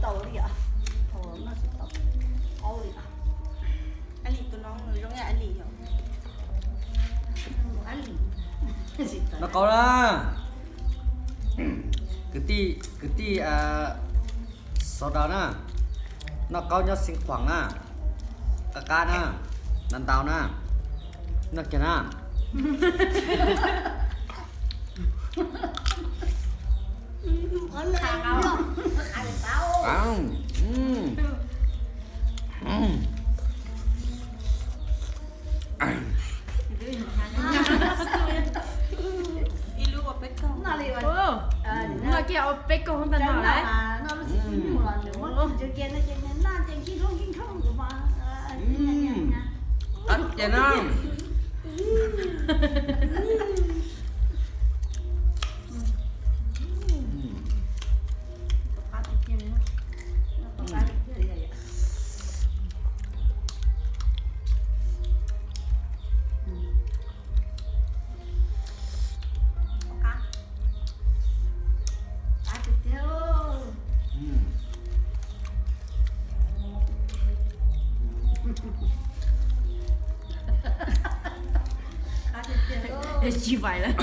Tau li os. Thaum noj tsis tau. Qaub li os. Ab Lis tus no zoo yam Ab Lis yom. Ab Lis. Noj qaub na. Kwv tij, kwv tij Sawv daws na, noj qaub nyob Xeev Khuam na, qab qab na, ntau ntau na, noj kiag na. Noj kiag ua peb kaug ntawm no lawm. Qab tiag na. Tsis vais lawm.